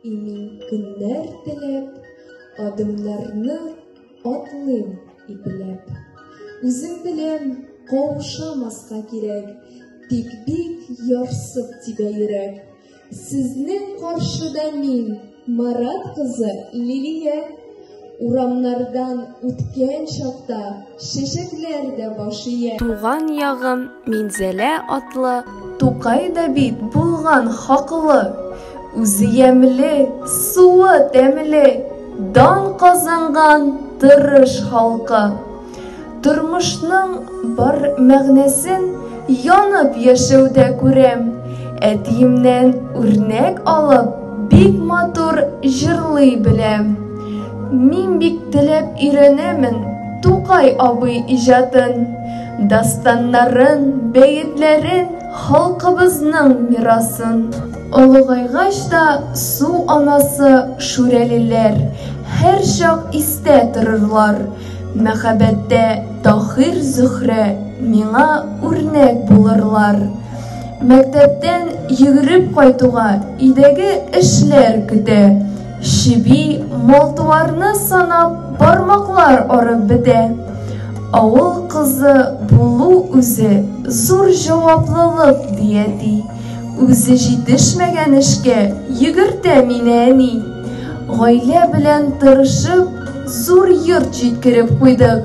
Имин көннәр теләп, адымнарны атлыйм ипләп. Үзем беләм, каушамаска кирәк, тик бик ярсып тибә йөрәк. Сезнең каршыда мин, Марат кызы Лилия. Урамнардан үткән чакта чәчәкләр дә баш ия. Туган ягым Минзәлә атлы Тукай да бит булган хаклы. Үзе ямьле, суы тәмле, дан казанган тырыш халкы. Тормышның бар мәгънәсен янып яшәүдә күрәм. Әтиемнән үрнәк алып, бик матур җырлый беләм. Мин бик теләп өйрәнәмен Тукай абый иҗатын, дастаннарын, бәетләрен, халкыбызның мирасын. Олыгайгач та су анасы шүрәлеләр һәрчак истә торырлар. Мәхәббәттә Таһир-Зөһрә миңа үрнәк булырлар. Мәктәптән йөгереп кайтуга өйдәге эшләр көтә. Чеби, мал-туарны санап бармаклар арып бетә. Авыл кызы булу үзе зур җаваплылык, ди әти. Үзе җитешмәгән эшкә йөгертә мине әни. Гаилә белән тырышып, зур йорт җиткереп куйдык.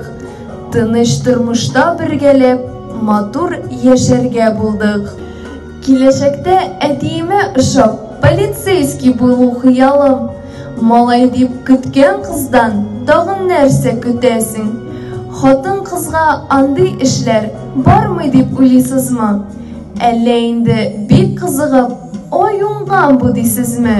Тыныч тормышта бергәләп, матур яшәргә булдык. Киләчәктә әтиемә ошап, полицейский булу хыялым. Малай дип көткән кыздан тагын нәрсә көтәсең? Хатын-кызга андый эшләр бармый дип уйлыйсызмы? Әллә инде бик кызыгып, ай уңган бу дисезме?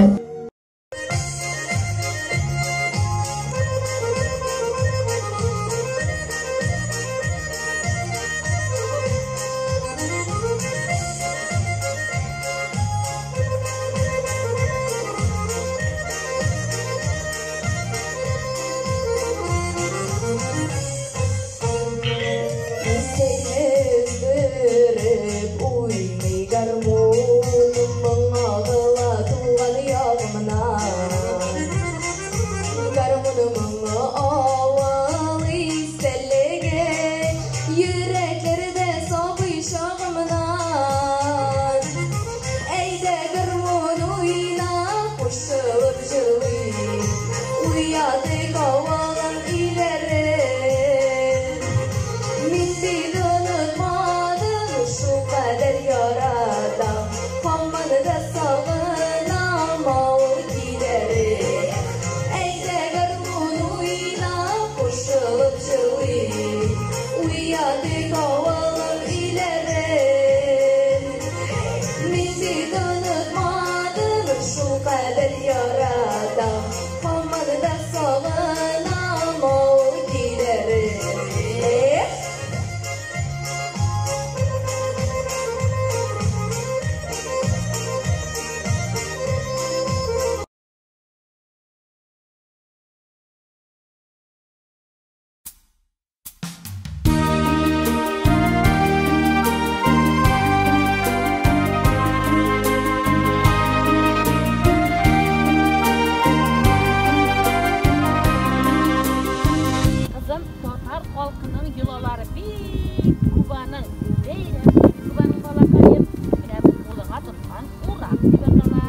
Кызым, татар халкының йолалары бик күп аның. Бәйрәмнәре күп аның, балакаем. Менә бу кулыңа тоткан урак дип атала.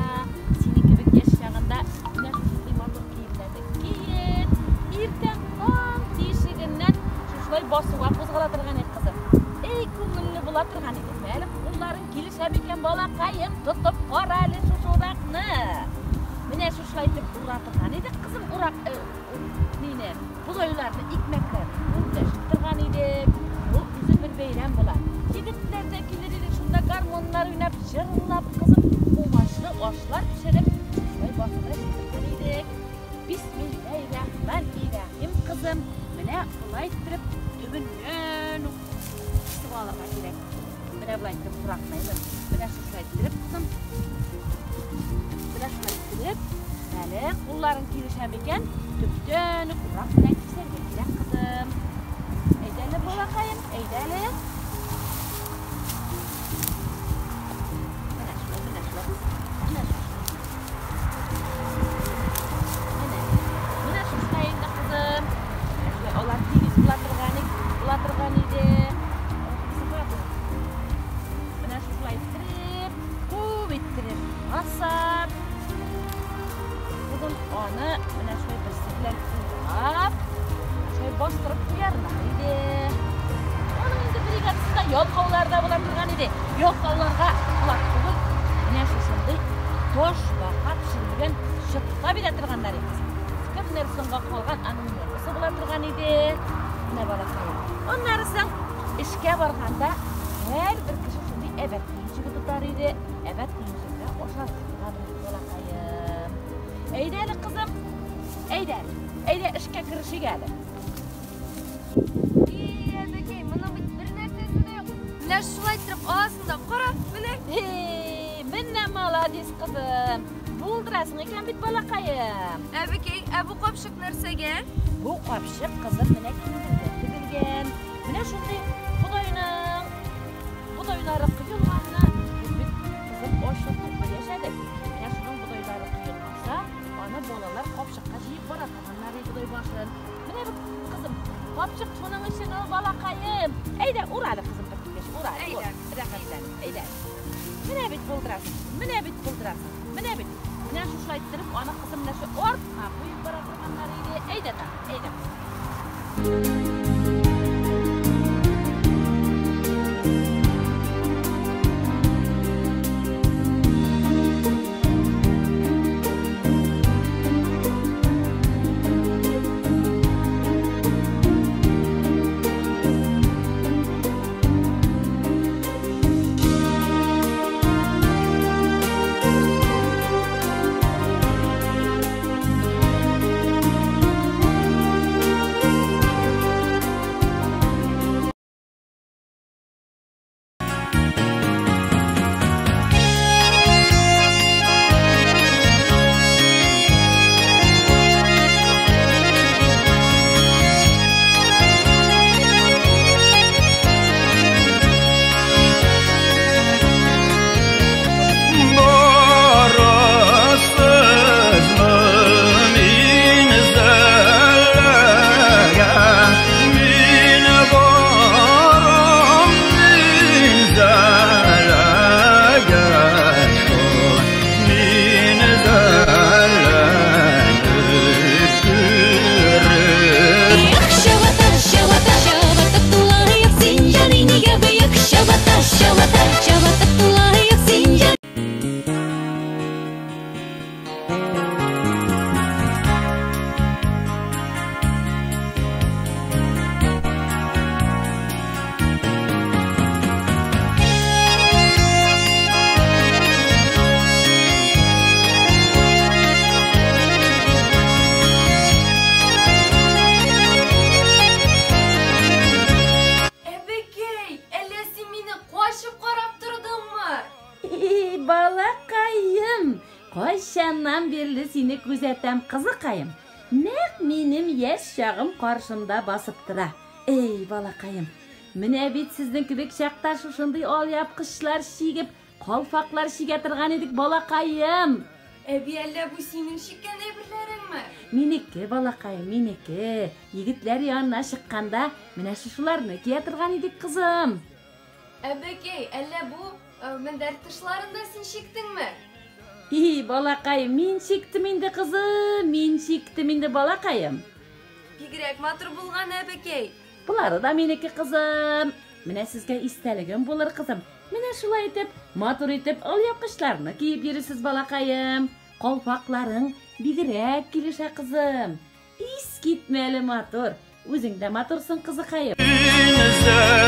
Синең кебек яшь чагында менә шушындый матур киемнәрне киеп, иртән таң тишегеннән шушылай басуга кузгала торган идек, кызым. Эй, күңелле була торган иде. Әле кулларың килешә микән, балакаем? Тотып кара әле шушы уракны. Менә шушылай итеп ура торган идек, кызым, урак мине, бодайларны, икмәкләрне күмләшеп торган идек. Бу үзе бер бәйрәм була. Егетләр дә килер иде, шунда гармоннар уйнап, җырлап, кызым, умачлы ашлар пешереп, шулай басуда торган идек. Бисмилләһир-рахмәнир-рахим, кызым. Менә болай иттереп төбеннән үк кисеп алырга кирәк. Менә болай иттереп уракнаймын. Менә шушылай иттереп, кызым. Менә шулай иттереп, әле кулларың килешә микән? Төптән үк урак белән кисәргә кирәк, кызым. Әйдә әле, балакаем, әйдә әле. Менә шулай, менә шулай, кызым. Менә шулай. иде. Ялкауларга колак түгел, менә шушындый ташбака төшерелгән чыпта бирә торганнар иде. Кемнәр соңга калган, аның нормасы була торган иде. Менә балакаем. Аннары соң эшкә барганда һәрбер кеше шундый әбәт төенчеге тотар иде. Әбәт төенчегенә ашарга тыгадыр иде, балакаем. Әйдә әле, кызым. Әйдә. Әйдә эшкә керешик әле. И, әбекәй, моның бит бер нәрсәсе дә юк. Менә шулай иттереп аласың да, кара, менә. Һей, менә молодец, кызым. Булдырасың икән бит, балакаем. Әбекәй, ә бу капчык нәрсәгә? Бу капчык, кызым, менә киндердән тегелгән. Менә шундый бодайның бодайлары коелганны без бит, кызым, ачлы-туклы яшәдек. Менә шуның бодайлары коелмаса, аны балалар капчыкка җыеп бара торганнар иде бодай башын. Менә бу, кызым, капчык шуның өчен ул, балакаем. Әйдә, ур әле, кызым, бер килгәч, ур әле, ур. Әйдә. Рәхәтлән, әйдә. Менә бит булдырасың, менә бит булдырасың, менә бит. Менә шушылай иттереп, аны, кызым, менә шу артка куеп бара торганнар иде. Әйдә тагын, әйдә. Барасызмы Минзәләгә? Мин барам Минзәләгә, шул Минзәләне күреп. Эх, чабата, чабата, чабата тулаек, син җаный нигә быек? Чабата, чабата, чабата тулаек, син җаный. Әбекәй, әллә син мине качып карап тордыңмы? И, балакаем, кайчаннан бирле сине күзәтәм, кызыкаем. Нәкъ минем яшь чагым каршымда басып тора. Эй, балакаем, менә бит сезнең кебек чакта шушындый алъяпкычлар чигеп, калфаклар чигә торган идек, балакаем. Әби, әллә бу синең чиккән әйберләреңме? Минеке, балакаем, минеке. Егетләр янына чыкканда менә шушыларны кия торган идек, кызым. Әбекәй, әллә бу мендәр тышларын да син чиктеңме? И, балакаем, мин чиктем инде, кызым, мин чиктем инде, балакаем. Бигрәк матур булган, әбекәй. Булары да минеке, кызым. Менә сезгә истәлегем булыр, кызым. Менә шулай итеп, матур итеп алъяпкычларны киеп йөрисез, балакаем. Калфакларың бигрәк килешә, кызым. Искитмәле матур. Үзең дә матурсың, кызыкаем. Минзәләгә.